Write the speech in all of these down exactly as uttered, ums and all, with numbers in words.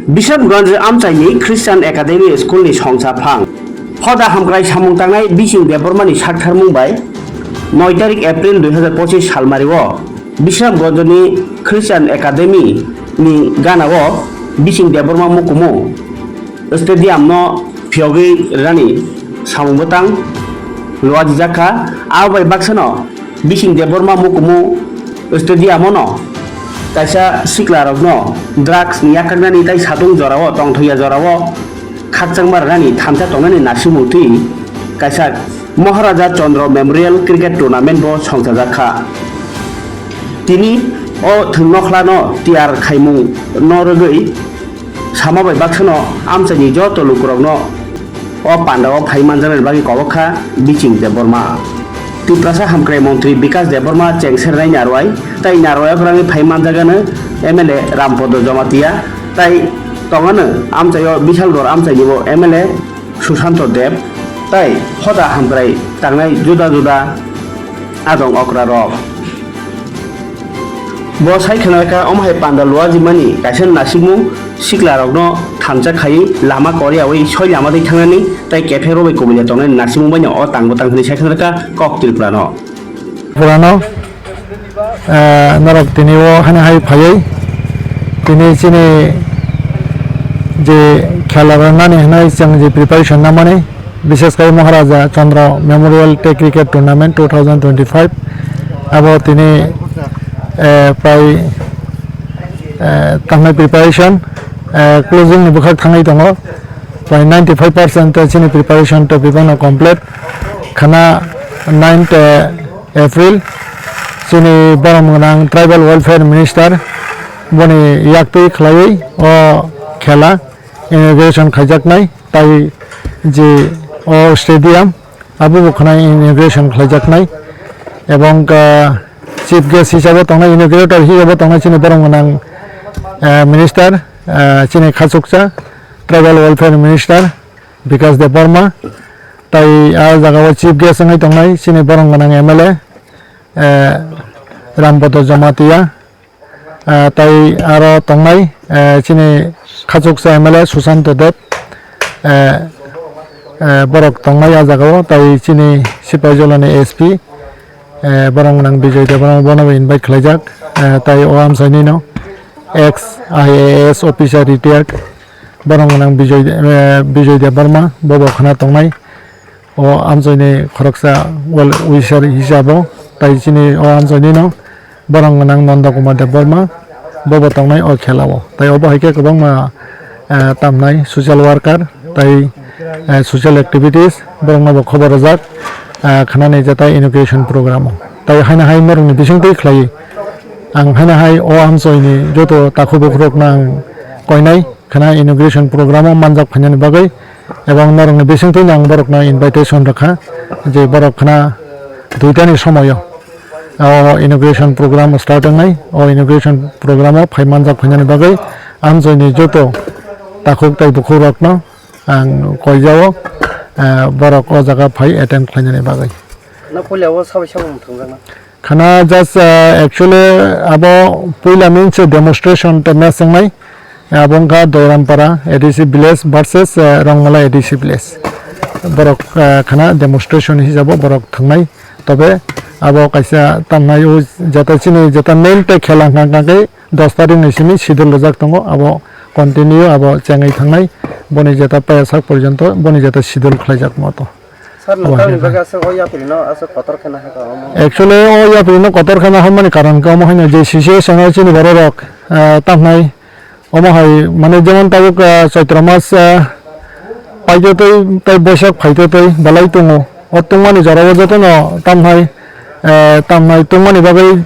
Bisramganj amchaini Christian Academy School ni songcha phang. Hoda hamkrai samung tangnai Bising Debbarma ni saktharmung bai noi tarik April dui hazar pochis salmari o Bisramganj ni Christian Academy ni gana o Bising Debbarma mukumu stadium no phiyogwi rani samung bwtang luajijak kha. Abo bai baksa no Bising Debbarma mukumu stadium o no kaisa sikla rok no drugs ni yakarnani tai satung jora o tongthokya jora o khakchangma rwnani thansa tongnani nasimung twi kaisa Maharaja Chandra Memorial Cricket Tournament bo songchajak kha. Tini o thwng nokhla no tiyar khaimung no rwgwi sama bai baksa no amchaini joto lukurok no o panda o phai manjaknani bagwi kobok kha Bising Debbarma. Tiprasa hamkrai montri Bikas Debbarma chengser nai narwai tai narwai okrangwi phai manjagano M L A Rampodo Jamatia tai tongano amchaio Bishalgor amchaini bo M L A Susanto Deb tai hoda hamkrai tangnai juda juda adong okra rok. Bo sai khna kha omo hai panda luajimani kaisa nasikmung sikla rokno thansa khai lama koriyawi soi lama dei thangnani tai kephek rok bai kubui tongnani nasikmung bai no o tang bwtang hinwi sai khna kha kok Tripura no. Purano, eh, norok tini o hana hai phaiwi tini chini je khela rwnani hinwi chwng je preparation namani, bishesh khe Maharaja Chandra Memorial Tei Cricket Tournament two thousand twenty-five abo tini, eh, prai, eh, tangmai preparation, eh, closing ni bwkhak thangwi tongo, prai ninety-five percent chini preparation to bibano complete khana ninth April chini borok mwnang Tribal Welfare Minister boni yaktwi khlaiwi o khela inauguration khaijaknai tai je o stadium abo bo khna inauguration khlaijaknai ebong, ah, chief guest hisabo tongnai inaugurator hisabo tongnai chini borok mwnang, ah, minister, ah, chini khachuksa Tribal Welfare Minister Bikas Debbarma tai ah jaga o chief guest wngwi tongnai chini borok mwnang M L A, eh, Rambodo Jamatia, ah, tai aro tongnai, eh, chini khachuksa M L A Susanto Deb, eh, eh, borok tongnai ah jaga o tai chini Sipaijolani S P, eh, borok mwnang Bijoy Debbarma bono bo invite khlaijak, eh, tai o amchaini no ex I A S officer retired borok mwnang Bijoy, eh, Bijoy Debbarma bo bo khna tongnai o amchaini khoroksa well wisher hisabo tai chini o amchaini no borok mwnang Nanda Kumar Debbarma bo bo tongnai o khela o tai obo hai khe kwbangma, eh, tamnai social worker tai, eh, social activities borokno bo khobor rwjak, eh, khnani je tai inauguration program o. Tai haino hai norokni bisingtwi khlaiwi ang haino hai o amchoini joto takhuk bukhurokno ang koinai khna inauguration program o manjak phainani bagwi, ebong norokni bisingtwi ang borokno invitation rwkha je borok khna duitani somoio o inauguration program start wngnai, o inauguration program o phai manjak phainani bagwi amchoini joto takhuk tai bukhukrokno ang koijao, eh, borok o jaga phai attend khlainani bagwi. No puila o sabai sabai thwngjakna. Khana just, eh, actually abo puila means demonstration te match wngnai. Abo wngkha Doirampara A D C village versus, eh, Rongmala A D C village. Borok, eh, khana demonstration hisabo borok thwngnai. Tobe abo kaisa tamnai o jeta chini jeta main te khela hwnkha hwnkha khe dos tarikh ni simi schedule rijak tongo, abo continue abo chengwi thangnai, boni jeta paya sak porjonto boni jeta schedule khlaijak moto. Sir, abo nwng tamni hai bagwi aswk o yapri no aswk kotor khe nahakha omo? Actually o yapri no kotor khe nahormani karon khe omo haino je situation o chini borok rok, ah, tamhnai omo hai mane jemon tabuk, ah, Chaitra mas, ah, paitotwi tei Boisak phaitotwi belai tongo. O tongmani jorao jotono tamhai, eh, tamhai tongmani bagwi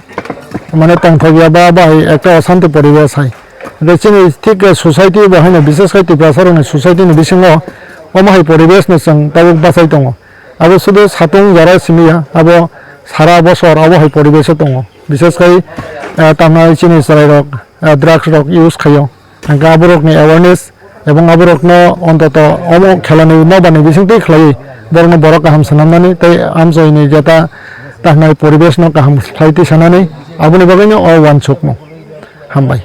mane tongthokya ba bahai ekta osanti poribesh hai. Hwnkhe chini thik, eh, society bo haino bishesh khai Tiprasarokni society ni bisingo omo hai poribesh no chwng tabuk bachai tongo. Abo sudu satung jora simi ya, abo sara bosor abo hai poribesh o tongo. Bishesh khai, eh, tamhai chini chwrairok, eh, drugs rok use khaio. Hwnkhe aborokni awareness ebong aborokno ontoto omo khelani nokbarni bisingtwi khlaiwi borokno borok kaham swnamnani tei amchoini jeta tahnai poribeshno kaham khlai twi sanani aboni bagwino o uansukmung. Hambai.